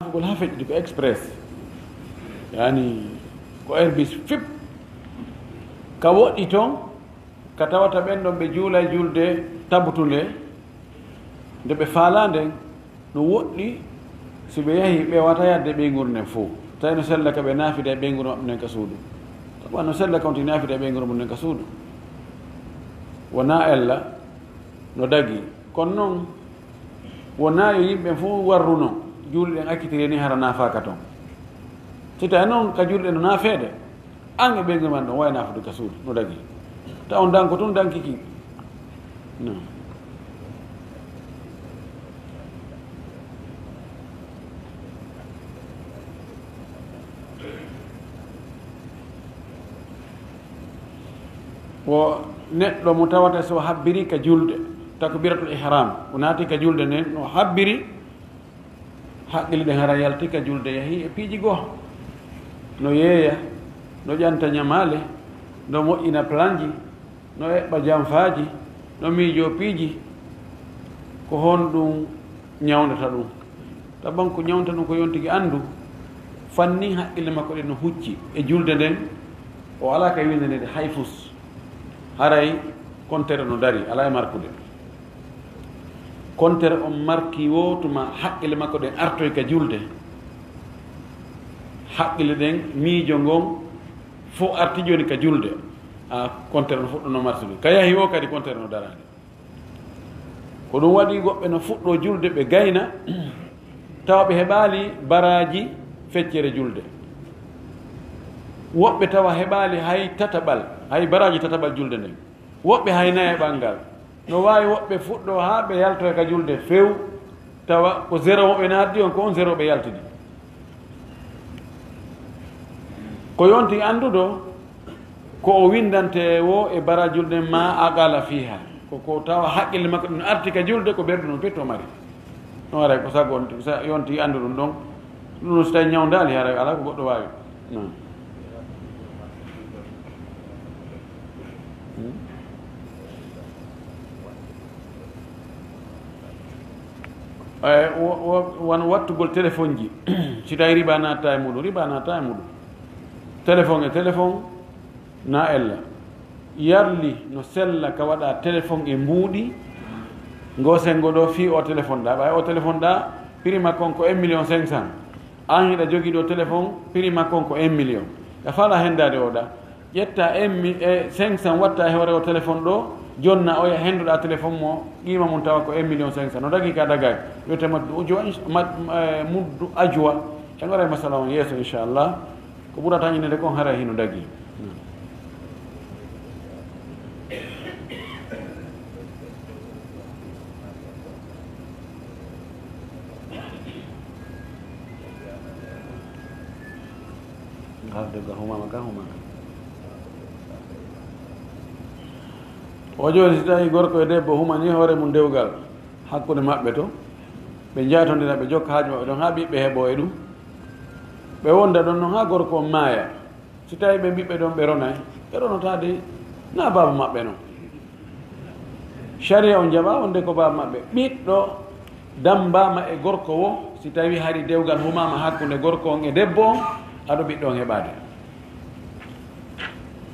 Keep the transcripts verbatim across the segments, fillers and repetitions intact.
Naafugol haa feƴƴude ko express, yani ko airbus fip, ka woɗɗi toon, ka tawata ɓen ɗon ɓe juulay juulde tabutunde, nde ɓe faalaa nden, no woɗɗi si ɓe yahi, ɓe wata yahde ɓeynguure nden fof. Tawi no sella ka ɓe naafida e ɓeynguure maɓɓe nden ka suudu. Tawa no sella ka on tigi naafida e ɓeynguure mum nden ka suudu. Wonaa ella no dagi. Kono noon, wonaa yo yimɓe fof warruno juulɗe ɗen accitiri ni hara naafaaka toon. Si tawi noon ka juulɗe no naafeede, aan e ɓeynguure maa ɗon waawi naafude ka suudu no dagi. Tawa on danko tun dankiki. Non. Wo neɗɗo mo tawata so habbiri ka julde, takbiratul ihram, o naati ka julde nden, no habbiri, haqqille ɗen hara yalti ka julde, yahi e piiji goo. No yeeya, no ƴanta ñamaale, no moƴƴina planji, no eɓɓa janfaaji, no miijoo piiji. Ko honɗum ñawndata ɗum? Taban ko ñawnta ɗum ko yontigi anndu, fanni haqqille makko ɗen no hucci e julde nden, o alaa ka winnde nde hay fus. Haray kontere no dari, alaa e markude. Kontere on marki wo tuma haqqille makko ɗen artoy ka julde. Haqqille ɗen, miijo ngon fof arti jooni ka julde. A, kontere no fuɗɗuno marsude. Ka yahi o kadi kontere no daraade. Ko ɗum waɗi woɓɓe no fuɗɗoo julde ɓe gayna, tawa ɓe heɓaali baraaji feccere julde. Woɓɓe tawa heɓaali hay tataɓal, hay baraaji tataɓal julde nden. Woɓɓe hay nayaɓal ngal. No waawi woɓɓe fuɗɗoo haa ɓe yaltoya ka julde few, tawa ko zéro mo ɓe naatdi on, ko on zéro ɓe yaltidi. Ko yonti annduɗo, ko o winndante wo e barajul ɗen ma aqala fiha. Ko, ko tawa haqqille makko ɗum arti ka julde, ko ɓerɗu ɗum petto mari. No waray ko sago on, sa-, yonti anndu ɗum ɗon. Ɗum no so tawi ñawndaali, haray alaa ko goɗɗo waawi. Non. Hmm? Eh, wo-, wo-, wano wattugol téléphone ji. Si tawi riba naata e muɗum, riba naata e muɗum. Téléphone e téléphone, na ella. Yarli no sella ka waɗa téléphone e mbuuɗi, ngo sengo ɗo fii o téléphone ɗa. Ɓay o téléphone ɗa, prix makko on ko un million cinq cent. An hiɗa jogii ɗo téléphone, prix makko on ko un million. Ka fala hendaade o ɗa. Ƴetta un mi-, e cinq cent watta e hoore o téléphone ɗo, jonna oya henduɗa téléphone mo, qiima mum tawa ko un million cinq cent. No dagi ka dagaaki. Wiyete maddu ujwa, inch-, mad-, eh, muddu ajwa. En waray masala on yeeso, inchallah. Ko ɓurata ñande kon haray hino dagi. Haalde ga humama ga humama. O jooni, si tawi gorko e debbo humani hoore mum dewgal hakkunde maɓɓe to, ɓe jaytondira, ɓe jokka haaju maɓɓe ton, haa ɓiɓɓe heɓo e ɗum. Ɓe wonda ɗon non haa gorko on maaya. Si tawi ɓe ɓiɓɓe ɗon ɓe ronay, ɓe ronata de na baaba maɓɓe non. Sharia on jaɓa wonde ko baaba maɓɓe. Ɓiɗɗo dambaama e gorko wo, si tawi hari dewgal humama hakkunde gorko on e debbo on, aɗo ɓiɗɗo on heɓaade.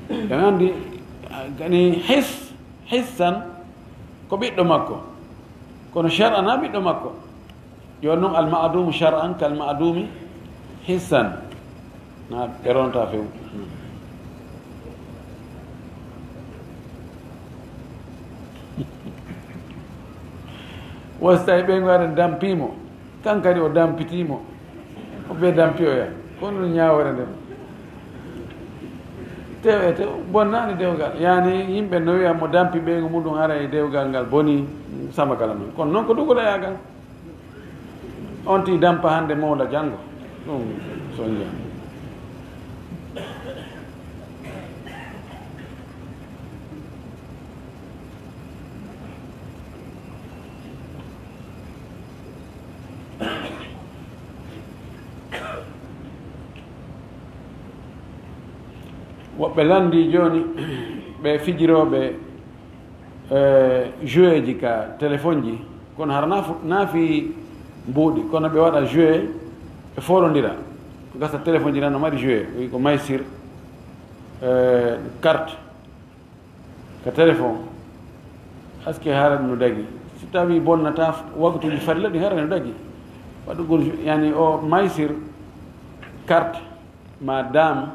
En anndi, gani his-, hissan ko ɓiɗɗo makko, kono shar'an na ɓiɗɗo makko. Jooni noon, al-ma'dumu shar'an kal-ma'dumi hissan. Na ɓe ronta few. Wo si tawi ɓeyngu aɗa dampii mo, kan kadi o dampitii mo, o ɓe dampi oya. Ko ɗum ñaawoore nden. Tew e tew, bonnaani dewgal. Yaani, yimɓe no wiya mo dampi ɓeyngu mum, ɗum haray dewgal ngal bonii, sama kala noon. Kono noon ko dugoɗayaagal. On tii dampa hannde, mawla janngo. Ɗum soñja. Woɓɓe lanndii jooni, ɓe fijirooɓe eh, jouet ji ka téléphone ji, kono hara na fu-, na fii mbuuɗi, kono ɓe waɗa jouet, Foolondira, gasa téléphone ji nan no mari joué, wi ko maysir, eh, carte, ka téléphone, aske hara no dagi. Si tawi bonnata waktuji farilla ɗi hara no dagi. Waɗugol, yani, o maysir, carte, ma dam,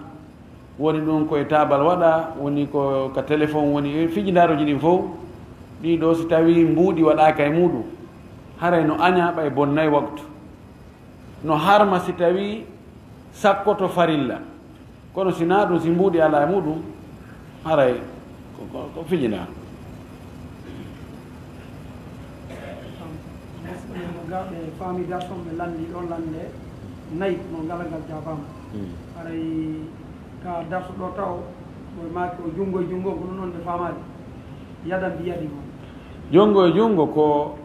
woni ɗum koye taabal waɗa, woni ko ka téléphone woni, e fijindaaruji ɗin fof, ɗiɗo si tawi mbuuɗi waɗaaka e muɗum, haray no aña ɓay bonnay waktu. No harma si tawi sakkoto farilla. Kono si naa ɗum, si mbuuɗi alaa e muɗum, haray ko, ko, ko fijinaa. Musidɓe men no gaa ɓe faami darson ɓe lanndi ɗon lannde nayi, no ngal ngal jaabaama. Hmm. Haray ka darso ɗo taw, ɓe maaki o junngo e junngo, ko ɗum ɗon ɓe faamaade. Yadan bi yadi noon. Junngo e junngo ko,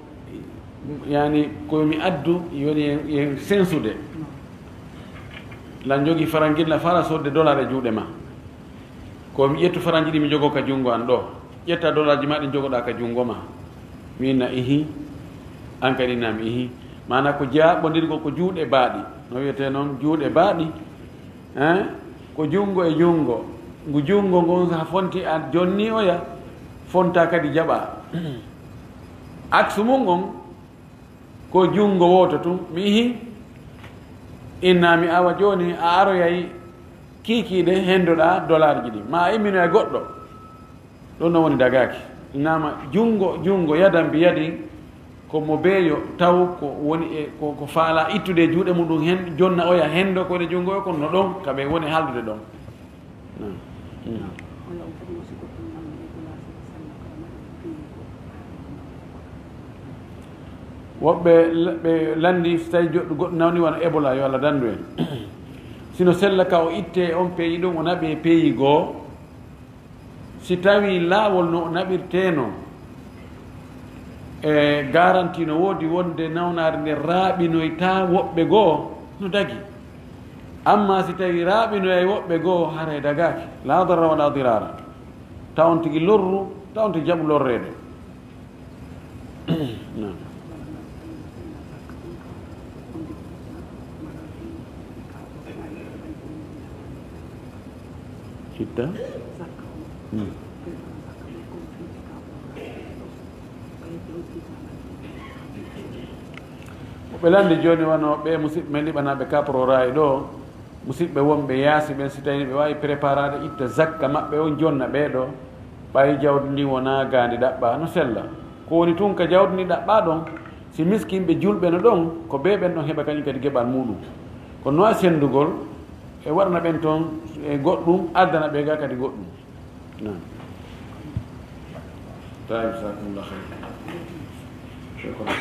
yani, ko mi addu, yoni e, e sensude. Lan jogi farangilla fara sodde dollar e juuɗe ma. Ko mi ƴettu faranji ɗi mi jogo ka junngo an ɗo. Ƴetta dollarji ma ɗi jogoɗa ka junngo ma. Min na ihi, an kadi na mi ihi. Maana ko jaaɓondirgo ko juuɗe baaɗi. No wiyetee noon juuɗe baaɗi? Hein? Ko junngo e junngo. Ngu junngo ngun, so a fonti a jonni oya, fonta kadi jaɓa. Aksu mum on, ko junngo wooto tun. Mi ihi, inna mi awa jooni, a aroyay kiikiiɗe, henndoɗaa dollarji ɗi. Ma a imminoya goɗɗo. Ɗum no woni dagaaki. Inama junngo, junngo, yadan bi yadin, ko mo beeyo taw ko woni e, ko, ko faala ittude e juuɗe muɗum hen, jonna oya henndo ko woni e junngo o, kono no ɗon ka ɓe woni haaldude ɗon. Naam. Mm. Woɓɓe l-, ɓe lanndi, so tawi joɗɗo goɗɗo nawni wona Ebola, yo Allah danndu en. Sino sella ka o itte on peeyi ɗum, o naɓe peeyi goo. Si tawi laawol no o naɓirtee non, e garanti no woodi wonde nawnaare nde raaɓinoyta woɓɓe goo, no dagi. Amma si tawi raaɓinoyay woɓɓe goo, haray dagaaki. La darara wala dirara. Taw on tigi lorru, taw on tigi jaɓu lorreede. Naam. Itta. Hmm. Ko ɓe lanndi jooni, wano ɓe musiɓɓe men liɓanaaɓe kaporora e ɗo, musiɓɓe wonɓe yaasi ɓen, si tawi ɓe waawi préparaade itta zakka maɓɓe on, jonna ɓee ɗo, ɓay jawdi ndin wonaa gaandi ɗaɓɓaa, no sella. Ko woni tun ka jawdi ndin ɗaɓɓaa ɗon, si miskinɓe julɓe no ɗon, ko bee ɓen ɗon heɓa kañum kadi geɓal muɗum. Kono no a senndugol, e waɗana ɓen toon e goɗɗum, addana ɓe ga kadi goɗɗum. Naam. Tayyib, jazakumullah khairan. Shukran.